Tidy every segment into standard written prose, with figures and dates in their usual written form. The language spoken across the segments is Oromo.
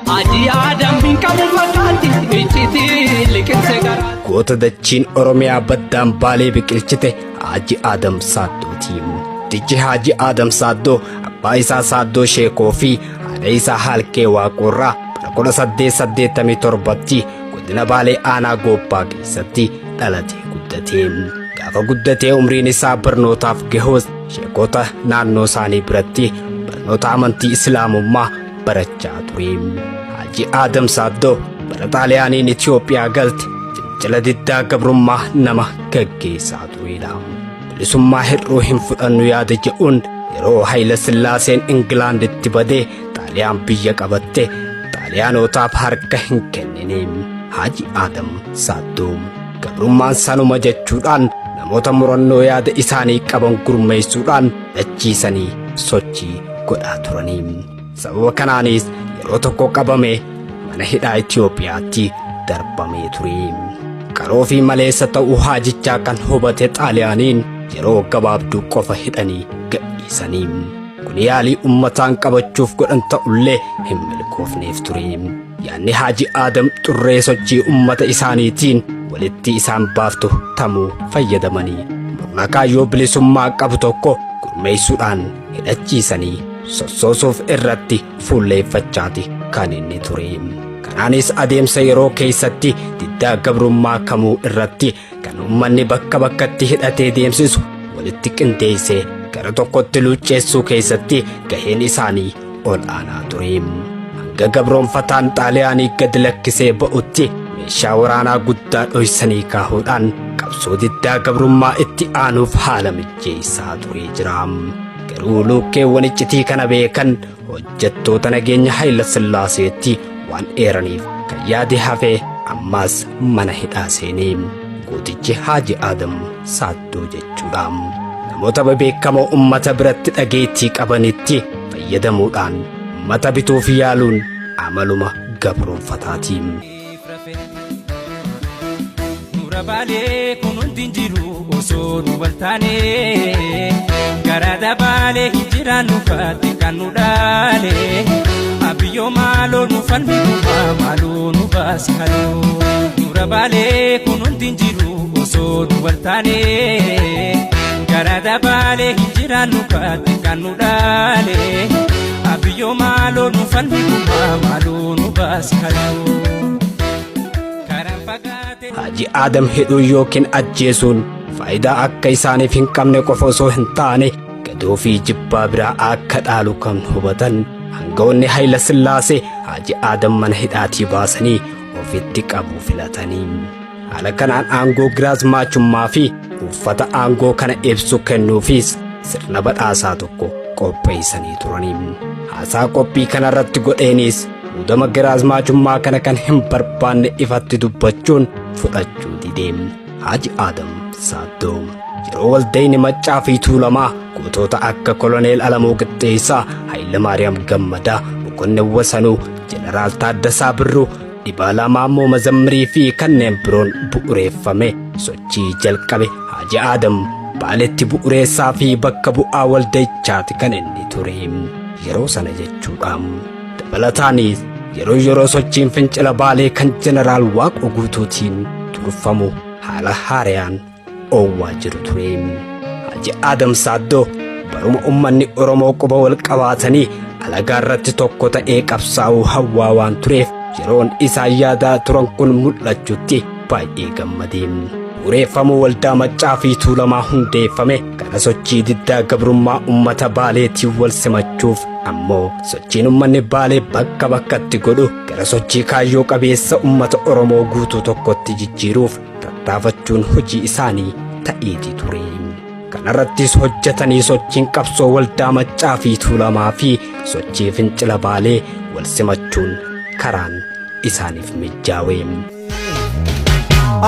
Hajii Aadam hin qabu fakkaatti iccitii liqimse garaa. Goota dachiin Oromiyaa baddaan Baalee biqilchite Haaji Aadam Saaddooti. Dichi Haaji Aadam Saaddoo abbaa isaa Saaddoo Sheekoo fi haadha isaa Haalkee Waaqoorraa bara 1887tti godina Baalee aanaa Goobbaa keessatti dhalatee guddate. Gaafa guddatee umriin isaa barnootaaf gahus sheekota naannoo isaanii biratti barnoota amantii Islaamummaa barachaa ture. Haaji Aadam Saaddoo bara Xaaliyaaniin Itoophiyaa galte fincila diddaa gabrummaa nama gaggeessaa turedha. Bilisummaa hir'uu hin fudhannu yaada jedhuun yeroo Hayila Sillaaseen Ingilaanditti badee Xaaliyaan biyya qabatte Xaaliyaanotaaf harka hin kennine. Haaji Aadam Saaddoo gabrummaan sanuma jechuudhaan namoota murannoo yaada isaanii qaban gurmeessuudhaan dachiisanii sochii godhaa turanii. Sababa kanaanis yeroo tokko qabame mana hidhaa Itoophiyaatti darbamee ture. Qaroo fi maleessa ta'uu haajichaa kan hubate Xaaliyaaniin yeroo gabaabduu qofa hidhanii gadhiisanii. Kun yaalii uummataan qabachuuf godhan ta'ullee hin milkoofneef ture. Yaanni Haaji Aadam xurree sochii uummata isaaniitiin walitti isaan baaftu tamuu fayyadamanii murna kaayyoo bilisummaa qabu tokko gurmeessuudhaan hidhachiisanii sossoosuuf irratti fuulleeffachaati kan inni ture. Kanaanis adeemsa yeroo keessatti diddaa gabrummaa kamuu irratti kan uummanni bakka bakkatti hidhatee deemsisu walitti qindeessee gara tokkotti luucceessuu keessatti gaheen isaanii ol aanaa ture. Hanga gabroonfataan Xaaliyaanii gad lakkisee ba'utti meeshaa waraanaa guddaa dhoysanii kaahuudhaan qabsoo diddaa gabrummaa itti aanuuf haala mijeessaa turee jira. Garuu lukkeewwan iccitii kana beekan hojjettoota nageenya Hayila Sillaaseetti waan eeraniif kan yaade hafee ammas mana hidhaa seenee gootichi Haaji Aadam Saaddoo jechuudha. Namoota bebeekamoo uummata biratti dhageettii qabanitti fayyadamuudhaan uummata bituuf yaaluun amaluma gabroonfataati. Nura Baalee kun hundi hin jiru osoo nu wal taane, gara dabaalee hin jiraannu faatti kan nu dhaale. Abiyyoo maaloo nu falmi gumaa, maaloo nu baasi haloo. Nura Baalee kun hundi hin jiru osoo nu wal taane, gara dabaalee hin jiraannu faatti kan nu dhaale. Abiyyoo maaloo nu falmi gumaa, maaloo nu baasi haloo. Karaan fagaate. Haaji Aadam hidhuu yookiin ajjeesuun faayidaa akka isaaniif hin qabne qofa osoo hin taane gadoo fi jibbaa biraa akka dhaalu kan hubatan aangawoonni Hayila Sillaasee Haaji Aadam mana hidhaatii baasanii ofitti qabuu filatanii. Haala kanaan aangoo giraazmaachummaa fi uffata aangoo kana ibsu kennuufis sirna badhaasaa tokko qopheessanii turanii. Haasaa qophii kanarratti godheenis muudama giraazmaachummaa kana kan hin barbaanne ifatti dubbachuun fudhachuu didee. Haaji Aadam Saaddoo yeroo waldayni Maccaa fi Tuulamaa gootota akka Koloneel Alamuu Qixxeessaa, Hayilamaariyaam Gammadaa, Mokonnin Wasanuu, Jeneraal Taaddasaa Birruu, Dhibaalaa Maammoo Mazammirii fi kanneen biroon bu'ureeffame sochii jalqabe Haaji Aadam Baaletti bu'ureessaa fi bakka bu'aa waldayichaati kan inni ture yeroo sana jechuudha. Dabalataanis yeroo yeroo sochiin fincila Baalee kan Jeneraal Waaqoo Guutuutiin turfamu haala haarayaan oowwaa jiru ture. Haaji Aadam Saaddoo baruma uummanni Oromoo quba wal qabaatanii alagaa irratti tokko ta'ee qabsaa'uu hawwaa waan tureef yeroon isaan yaadaa turan kun mul'achuutti baay'ee gammadee. Bu'ureeffamuu waldaa Maccaa fi Tuulamaa hundeeffame kana sochii diddaa gabrummaa uummata Baaleetiin wal simachuuf ammoo sochiin uummanni Baalee bakka bakkatti godhu gara sochii kaayyoo qabeessa uummata Oromoo guutuu tokkotti jijjiiruuf tattaafachuun hojii isaanii ta'eetii ture. Kanarrattis hojjetanii sochiin qabsoo waldaa Maccaa fi Tuulamaa fi sochii fincila Baalee wal simachuun karaan isaaniif mijjaawe.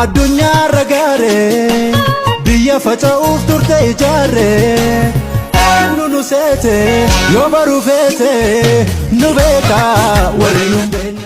Addunyaa ragaaree biyya faca'uuf turte ijaarree, eenyu nu seete yoo baruu feete nu beeka warri nu beekne.